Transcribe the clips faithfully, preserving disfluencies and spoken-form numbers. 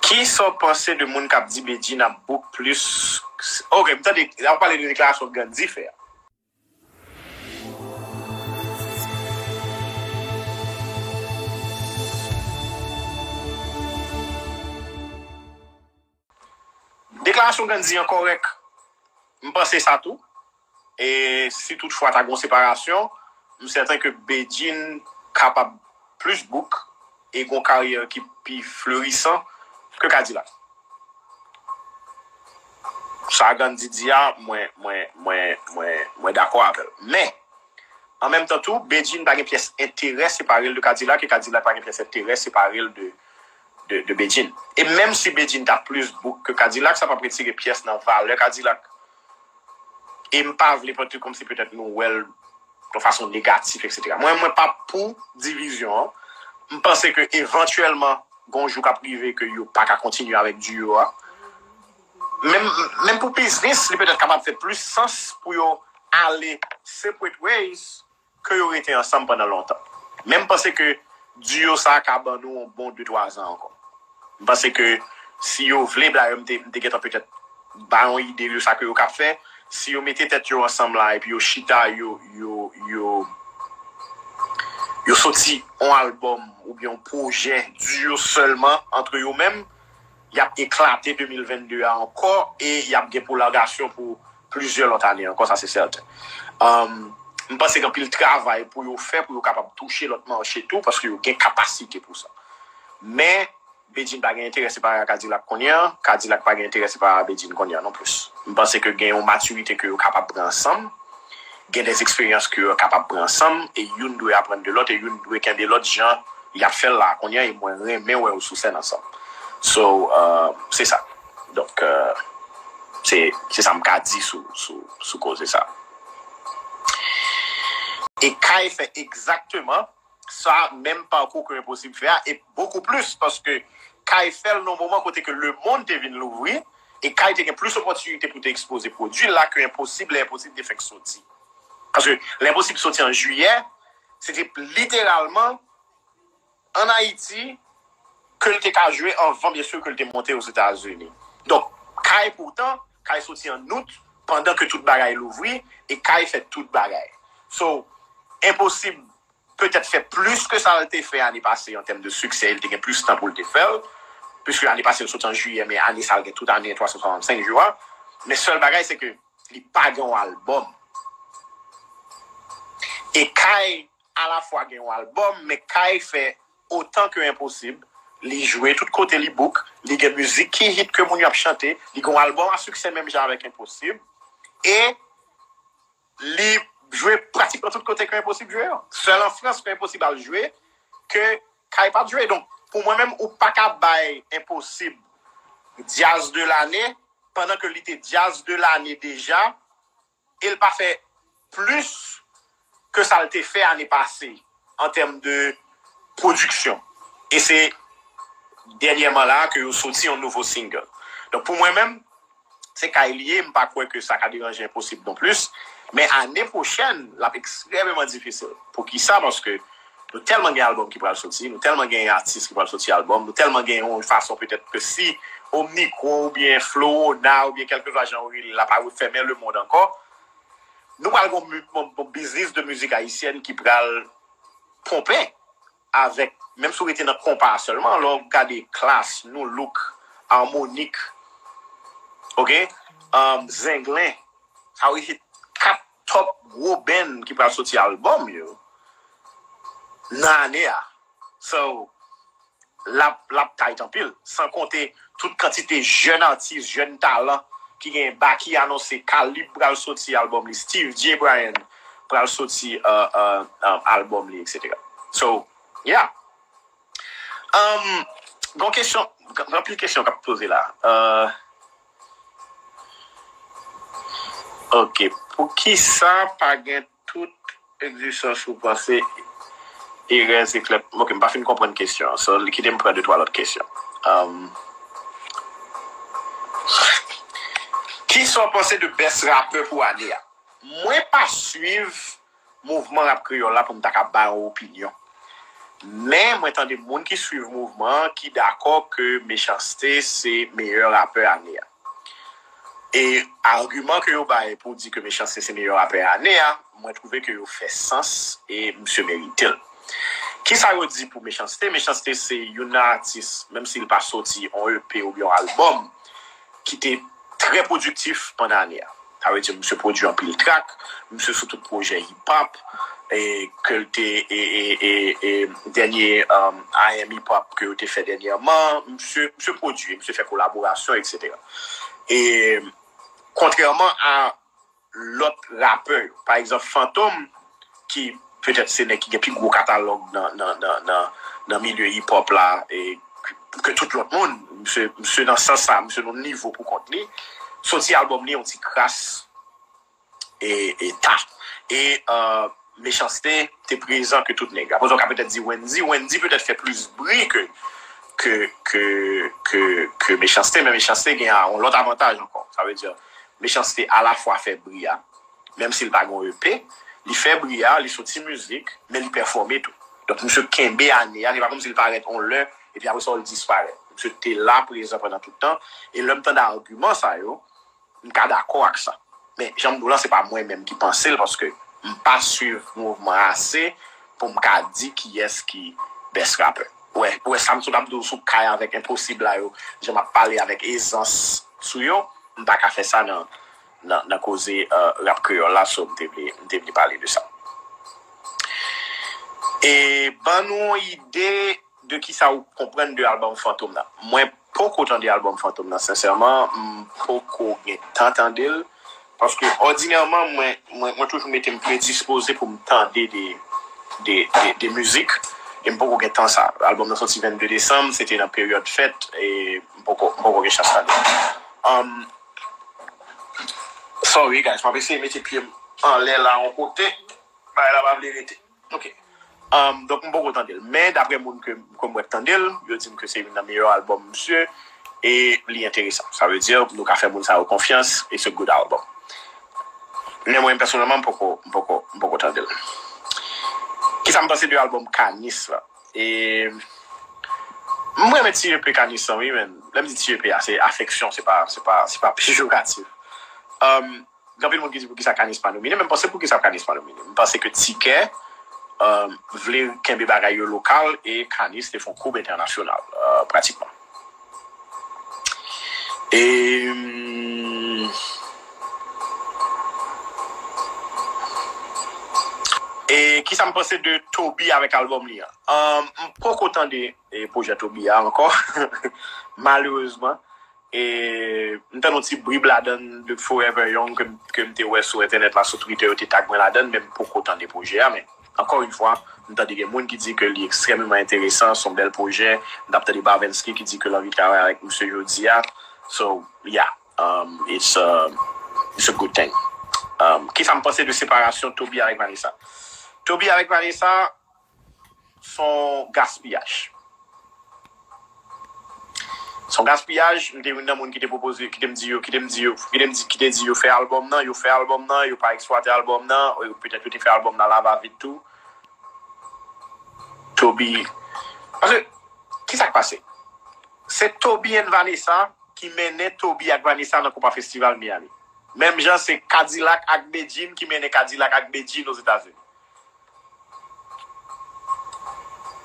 Kisa w panse de moun k ap di Bedjine ap book plis? Ok, m tande, w ap pale de deklarasyon Gandhi fè a. Deklarasyon Gandhi an kòrèk. M panse sa tou. E si toutfwa ta gon separasyon, m sèten ke Bedjine kapab plis book e gon karyè ki pi flerisan ke Kadilak. Sa Gandhi di a, mwen, mwen, mwen, mwen, mwen dakò avè l. Men, an menm tan tou, Bedjine pa gen pyès enterè separe l de Kadilak, e Kadilak pa gen pyès enterè separe l de, de, de Bedjine. E menm si Bedjine ta plis book ke Kadilak, sa p ap retire pyès nan valè Kadilak. E m pa vle pati kòmsi petèt nou wè l yon fason negatif, etsetera. Mwen, mwen pa pou divizyon an. M panse ke evantyèlman, gon jou k ap rive ke yo pa ka kontinye avèk duo a. Menm, menm pou biznis, li petèt kapab fè plis sans pou yo ale separate ways ke yo rete ansanm pandan lontan. Men m panse ke duo sa a ka ban nou yon bon de twa zan ankò. M panse ke si yo vle, dayè m te, m te gentan petèt ba yon ide de sa ke yo ka fè, si yo mete tèt yo ansanm la epi yo chita, yo, yo, yo, yo soti yon albòm oubyen yon pwojè duo sèlman antre yo menm, y ap eklate de mil vennde a ankò e y ap gen pwolongasyon pou plizyè lòt ane ankò, sa se sèten. Um, m panse gen anpil travay pou yo fè, pou yo kapab touche lòt mache tou, paske yo gen kapasite pou sa. Men, Bedjine pa gen enterè separe a Kadilak kounye a, Kadilak pa gen enterè separe a Bedjine kounye a non plis. M panse ke gen yon matirite ke yo kapab pran ansanm, gen de eksperyans ke yo kapab pran ansanm, e youn dwe aprann de lòt, e youn dwe kenbe lòt jan y ap fè l la kounye a, e mwen renmen wè yo sou sèn ansanm. So, uh, se sa. Donk, uh, se, se sa m ka di sou, sou, sou koze sa. E Kay fè egzakteman sa menm pakou ke Enposib fè a, e bokou plis, paske Kay fè l nan moman kote ke lemonn te vin louvri, e Kay te gen plis opòtinite pou te ekspoze pwodui l la ke Enposib, lè Enposib te fèk soti. Paske lè Enposib soti an jiyè, se te literalman an Ayiti ke l te ka jwe anvan, byen si, ke l te monte Ozetazini. Donk, Kay poutan, Kay soti an out, pandan ke tout bagay louvri, e Kay fè tout bagay. So, Enposib petèt fè plis ke sa l te fè ane pase an tèm de siksè, e l te gen plis tan pou l te fè l, piske ane pase l soti an jiyè, men ane sa l gen tout ane twa san swasannsenk jou a. Men sèl bagay, se ke li pa gen yon albòm. E Kay alafwa gen yon albòm, men Kay fè otan ke Enposib. Li jwe tout kote, li book, li gen mizik ki hit ke moun yo ap chante, li gen yon albòm a siksè menm jan avèk Enposib. E li jwe pratikman tout kote ke Enposib jwe yo. Sèl an Frans ke Enposib al jwe, ke Kay pa t jwe. Donk, pou mwen menm, ou pa ka bay Enposib Dyaz de lane, pandan ke li te Dyaz de lane deja, e l pa fè plis ke sa l te fè ane pase an tèm de pwodiksyon. E se dènyèman la ke yo soti yon nouvo single. Donk, pou mwen menm, se Kay li ye, m pa kwè ke sa ka deranje Enposib non plis. Men ane pwochèn, l ap ekstrèmeman difisil. Poukisa? Paske nou tèlman gen albòm ki pral soti, nou tèlman gen atis ki pral soti albòm, nou tèlman gen yon fason petèt ke si Omnikron oubyen Florona oubyen kèlkeswa jan yo rele l la pa refèmen lemonn ankò, nou pral gon, gon, gon biznis de mizik ayisyèn ki pral ponpe avèk, menm si w rete nan konpa a sèlman, lè w gade Klass, Nu Look, Harmonik, ok, um, Zenglen, sa vle di se kat top gwo band ki pral soti albòm yo nan ane a. So, l ap, l ap tight anpil. San konte tout kantite jèn atis, jèn talan ki gen Baky anonse, Kalib pral soti albòm li, Steve J Bryan pral soti, uh, uh, um, albòm li, etsetera. So, yeah. Um, gon kesyon, gen anpil kesyon k ap poze la. Uh, ok. Poukisa pa gen tout egzijans ou panse erè eklè? Ok, m pa fin konprann kesyon an. So, kite m pran de twa lòt kesyon. Um, kisa w panse de best rapè pou ane a? Mwen pa swiv mouvman rap kreyòl la pou m ta ka bay yon opinyon. Men mwen tande moun ki swiv mouvman an ki dakò ke Mechans-T se meyè rapè ane a. E agiman ke yo bay pou di ke Mechans-T se meyè rapè ane a, mwen twouve ke yo fè sans e misye merite l. Kisa yo di pou Mechans-T? Mechans-T se youn nan atis, menm si l pa soti yon E P oubyen yon albòm, ki te trè pwodiktif pandan ane a. Sa vle di, misye pwodui anpil trak, misye sou tout pwojè hip hop, e, ke l te, e, e, e, e, dènye, um, I M hip hop ke yo te fè dènyèman, misye, misye pwodui, misye fè kolaborasyon, etsetera. E, kontrèman a lòt rapè yo, pa egzanp, Fantom, ki petèt se nèg ki gen pi gwo katalòg nan, nan, nan, nan, nan milye hip hop la, e, ke tout lòt moun, misye, misye nan sans sa, misye nan nivo pou kont li, soti albòm li yon ti kras e, e ta. E, uh, Mechans-T te prezan ke tout nèg. Apre sa, w ka petèt di Wendyy, Wendyy petèt fè plis bri ke, ke, ke, ke, ke Mechans-T, men Mechans-T gen yon lòt avantaj ankò. Sa vle di, Mechans-T alafwa fè bri a, menm si l pa gen yon E P, li fè bri a, li soti mizik, men li pèfòme tou. Donk, misye kenbe ane a, se pa kòmsi l parèt yon lè, epi apre sa, l disparèt. Misye te la, prezan pandan tout tan, e lè m tande agiman sa yo, m ka dakò ak sa. Men, jan m di w lan, se pa mwen menm ki panse l, paske m pa swiv mouvman ase pou m ka di kiyès ki best rapper. Ou wè, ou wè, sa m sot ap di w sou Kay avèk Enposib la yo, jan m ap pale avèk ezans sou yo, m pa ka fè sa nan, nan, nan koze, euh, rap kreyòl la, so m te vle, m te vle pale de sa. E ban nou yon ide de kisa ou konprann de albòm Fantom nan. Mwen poko tande albòm Fantom nan, sensèman, m poko gen tan tande l, paske òdinèman, mwen, mwen, mwen toujou mete m predispoze pou m tande de, de, de, de mizik, e m poko gen tan sa. Albòm nan soti vennde desanm, se te nan peryòd fèt, e m poko, m poko gen chans tande l. Um, sorry, guys, m ap eseye mete pye m anlè la yon kote. Bagay la pa vle rete. Ok. Um, donk, m poko tande l. Men, daprè moun ke, ke m wè k tande l, yo di m ke se youn nan meyè albòm misye, e li enteresan. Sa vle di, nou ka fè moun sa yo konfyans, it's a good album. Men mwen, pèsonèlman, m poko, m poko, m poko tande l. Kisa m panse de albòm Kanis la? E, m renmen ti E P Kanis lan, wi, men lè m di ti E P a, se afeksyon, se pa, se pa, se pa pejoratif. Um, Gen anpil moun ki di poukisa Kanis pa nomine, men m panse poukisa Kanis pa nomine. M panse ke Tikè, euh, vle kenbe bagay yo lokal e Kanis te fè yon koub entènasyonal, euh, pratikman. E, e kisa m panse de Toby avèk albòm li an? Euh, m poko tande, e, pwojè Toby a ankò, malerezman. E m tande yon ti brib ladan l de Forever Young ke m, ke m te wè sou entènèt la, sou Twitter, yo te tag mwen ladan l, men m poko tande pwojè a, men ankò yon fwa, m tande gen moun ki di ke li ekstrèmeman enteresan, se yon bèl pwojè. M t ap tande Bavensky ki di ke l anvi travay avèk misye jodi a. So, yeah, um, it's, uh, it's a good thing. Um, kisa m panse de separasyon Toby avèk Vanessa? Toby avèk Vanessa, se yon gaspiyaj. Se yon gaspiyaj, m te youn nan moun ki te pwopoze, ki te m di yo, ki te m di yo, ki te m di, ki te di yo fè albòm nan, yo fè albòm nan, yo pa eksplwate albòm nan, ou petèt yo te fè albòm nan lava vit tou. Toby. Paske, kisa k pase? Se Toby and Vanessa ki mennen Toby ak Vanessa nan Konpa Festival Miami. Menm jan se Kadilak ak Bedjine ki mennen Kadilak ak Bedjine Ozetazini.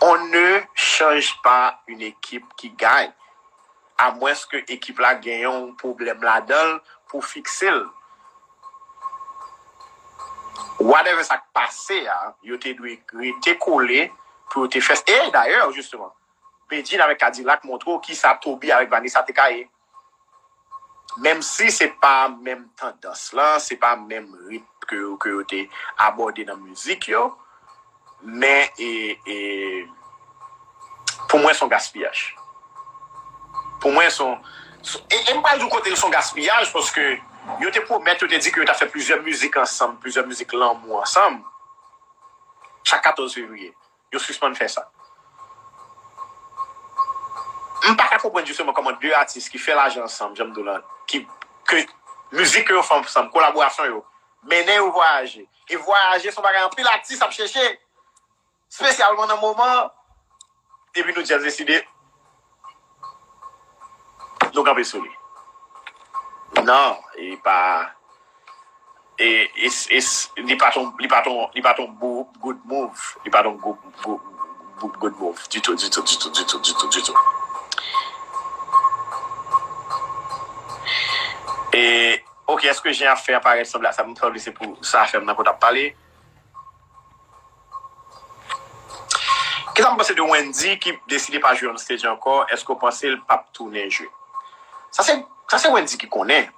On ne change pas une équipe qui gagne, amwenske ekip la gen yon pwoblèm ladan l pou fikse l. Whatever sa k pase a, yo te dwe rete kole pou yo te fè. E dayè, jisteman, Bedjine avèk Kadilak montre w kisa Toby avèk Vanessa te ka ye. Menm si se pa menm tandans lan, se pa menm ritm ke yo, ke yo te abòde nan mizik yo, men, e, e, pou mwen, se yon gaspiyaj. Pou mwen, se yon, se, e, e m pral di w kote l se yon gaspiyaj, paske yo te pwomèt, yo te di ke yo t ap fè plizyè mizik ansanm, plizyè mizik lanmou ansanm, chak katòz fevriye. Yo sispann fè sa. M pa ka konprann jisteman kòman de atis ki fè lajan ansanm, jan m di w lan, ki, ke mizik ke yo fè ansanm, kolaborasyon yo, mennen yo vwayaje. E vwayaje se yon bagay anpil atis ap chèche, espesyalman nan moman Epi nou just deside, nou kanpe sou li. Non, li pa, e, e, e, li pa ton, li pa ton, li pa ton good move. Li pa ton good, good, good, good move. Ditou, ditou, ditou, ditou, ditou, ditou. E, ok, èske jan afè a parèt sanble a sa m sanble se pou sa afè m nan kote ap pale? Kisa m panse de Wendy ki deside pa jwe on stage ankò? Èske w panse l p ap tounen jwe? Sa se, sa se Wendy ki konnen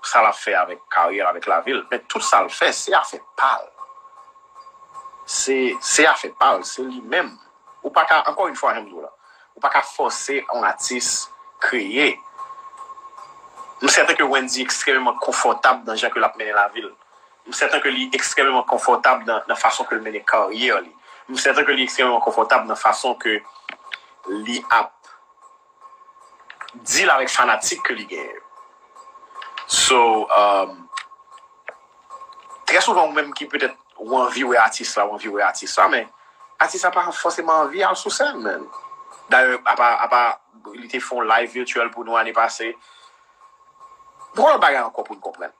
sa l ap fè avèk karyè l, avèk lavi l. Men tout sa l fè, se afè pa l. Se, se afè pa l, se li menm. Ou pa ka, ankò yon fwa, jan m di w la, ou pa ka fòse yon atis kreye. M sèten ke Wendy ekstrèmeman konfòtab nan jan ke l ap mennen lavi l. M sèten ke li ekstrèmeman konfòtab nan, nan fason ke l mennen karyè li. M sèten ke li ekstrèmeman konfòtab nan fason ke li ap deal avèk fanatik ke li genyen yo. So, um, trè souvan, ou menm ki petèt ou anvi wè atis la, ou anvi wè atis la, men atis la pa fòseman anvi al sou sèn, man. Dayè, apa, apa li te fè yon live virtual pou nou ane pase, gon lòt bagay ankò pou n konprann.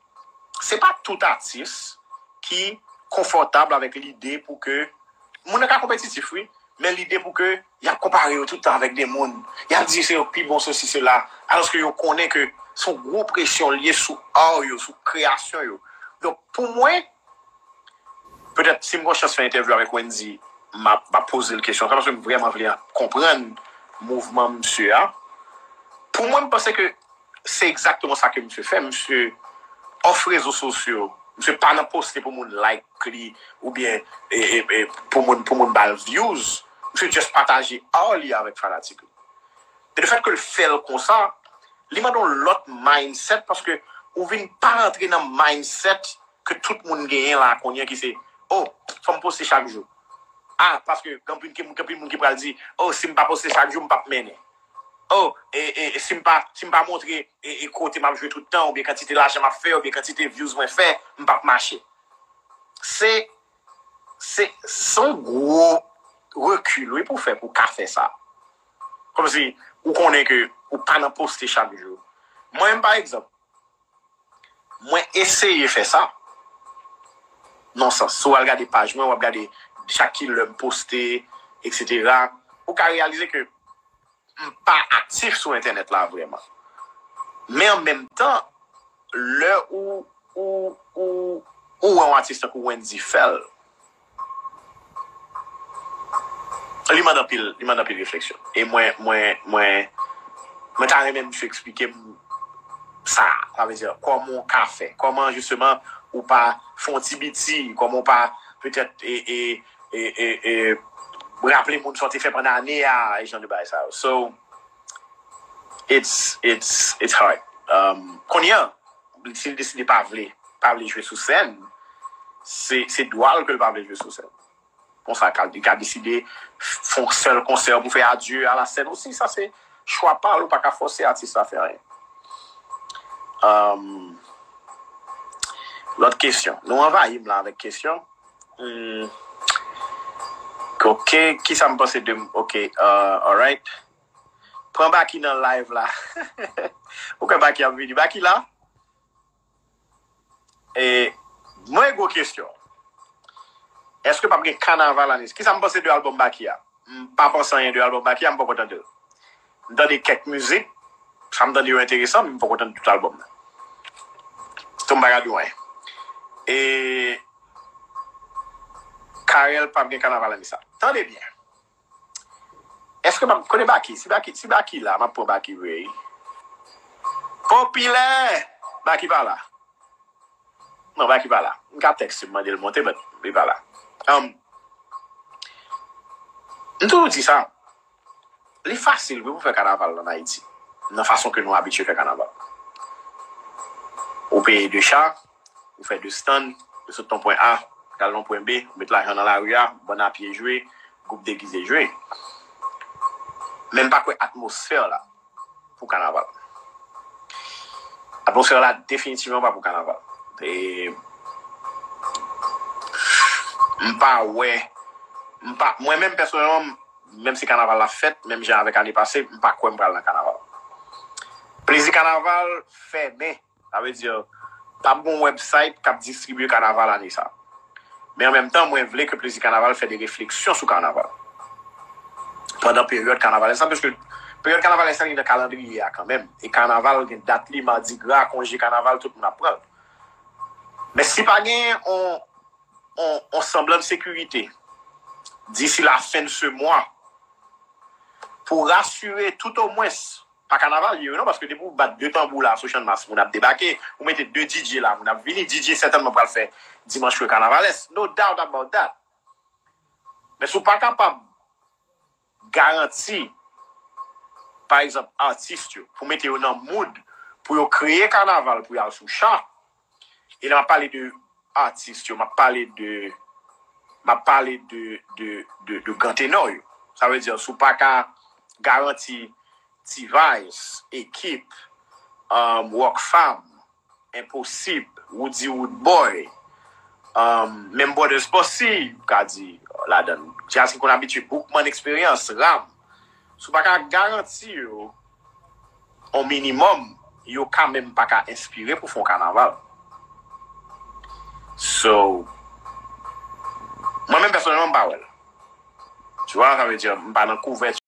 Se pa tout atis ki konfòtab avèk lide pou ke, moun nan ka konpetitif, wi, men lide pou ke y ap konpare yo tout tan avèk de moun, y ap di se yo k pi bon, sesi, sela, alòske yo konnen ke se yon gwo presyon l ye sou art yo, sou kreyasyon yo. Donk, pou mwen, petèt, si m gen chans fè entèvyou avèk Wendy, m ap, m ap poze l kesyon sa, paske m vrèman vle konprann mouvman misye a. Pou mwen, m panse ke se egzakteman sa ke misye fè. Misye off rezo sosyo. Misye pa nan poste pou moun like li oubyen e, e, e, pou moun, pou moun ba l views. Misye just pataje art li avèk fanatik li. E lefèt ke l fè l konsa, li mande yon lòt mindset paske ou vin pa rantre nan mindset ke tout moun genyen la kounye a ki se, oh, fò m poste chak jou. Ah, paske gen anpil, gen anpil moun ki pral di, oh, si m pa poste chak jou, m p ap mennen. Oh, e, e, e si m pa, si m pa montre e, e kote m ap jwe tout tan, oubyen kantite lajan m ap fè, oubyen kantite views mwen fè, m p ap mache. Se, se, se yon gwo rekil, wi, pou fè, pou ka fè sa. Kòmsi ou konnen ke ou pa nan poste chak jou. Mwen menm, pa egzanp, mwen eseye fè sa. Nan sans, si w al gade paj mwen, w ap gade chak kilè m poste, etsetera, ou ka reyalize ke m pa aktif sou entènèt la vrèman. Men an menm tan, lè ou, ou, ou, ou wè yon atis tankou Wendy fè l, li mande anpil, li mande anpil refleksyon. E mwen, mwen, mwen, mwen ta renmen misye eksplike m sa. Sa vle di, kòman w ka fè? Kòman, jisteman, ou pa fè yon ti biti? Kòman w pa, petèt, e, e, e, e, e, raple moun sa w te fè pandan ane a, e jan de bagay sa yo. So, it's, it's, it's hard. Um, kounye a, si l deside pa vle, pa vle jwe sou sèn, se, se dwa l ke l pa vle jwe sou sèn. Konsa, ka, li ka deside fè yon sèl konsè pou fè adye a la sèn osi. Sa se chwa pa l, ou pa ka fòse atis la fè anyen. Um, lòt kesyon. Nou anvayi m la avèk kesyon. Hmm. Ok, kisa m panse de m? Ok, uh, alright. Pran Baky nan live la. Ou kwè Baky ap vini? Baky la? E, mwen gwo kesyon. Èske p ap gen kanaval ane sa? Kisa m panse de albòm Baky a? M pa panse anyen de albòm Baky a, m poko tande l. M tande kèk mizik, sa m tande yo enteresan, men m poko tande tout albòm nan. Tou m pa ka di w anyen. E Carel p ap gen kanaval ane sa. Tande byen. Èske m ap konnen Baky? Si Baky, si Baky la, m ap pran Baky vre, wi. Popilè! Baky pa la. Non, Baky pa la. M ka tèks li, m mande l monte, but li pa la. Um, m toujou di sa. Li fasil, wi, pou fè kanaval ann Ayiti. Nan fason ke nou abitye fè kanaval. Ou peye de cha, ou fè de stand, ou sot nan pwen A, al nan pwen B, ou met lajan nan lari a, bann a pye jwe, gwoup degize jwe. Men m pa kwè atmosfè la pou kanaval. Atmosfè la definitivman pa pou kanaval. E m pa wè, m pa, mwen menm pèsonèlman, Menm si kanaval la fèt, menm jan avèk ane pase, m pa kwè m pral nan kanaval. Plezi Kanaval fèmen. Sa vle di, p ap gen yon website k ap distribye kanaval ane sa. Men an menm tan, mwen vle ke Plezi Kanaval fè de refleksyon sou kanaval. Pandan peryòd kanavalès la, paske peryòd kanavalès la, li nan kalandriye a kanmenm. E kanaval gen dat li, madigra, konje kanaval, tout moun ap pran l. Men si pa gen yon, yon, yon sanblan de sekirite, d'ici la fin de ce mois, pou rasire tout omwens, pa kanaval ye, non, paske depi w bat de tanbou la sou Channmas, moun ap debake, ou mete de D J la, moun ap vini, D J sètènman pral fè Dimanche Kanavalès, no doubt about that. Men si w pa kapab garanti, pa egzanp, atis yo, pou mete yo nan mood, pou yo kreye kanaval, pou y al sou cha, e lè m ap pale de atis yo, m ap pale de, m ap pale de, de, de, de gran tenò yo. Sa vle di, si w pa ka garanti T-Vice, Ekip, um, Rockfam, Enposib, Roody Roodboy, um, menm Brothers Posse, m ka di, ladan djaz ki konn abitye, Boukman Experience, Ram. Si w pa ka garanti yo yon minimòm, yo ka menm pa ka enspire pou fè yon kanaval. So, mwen menm pèsonèlman, m pa wè l. Tu vois, sa vle di, m pa nan kouvèti.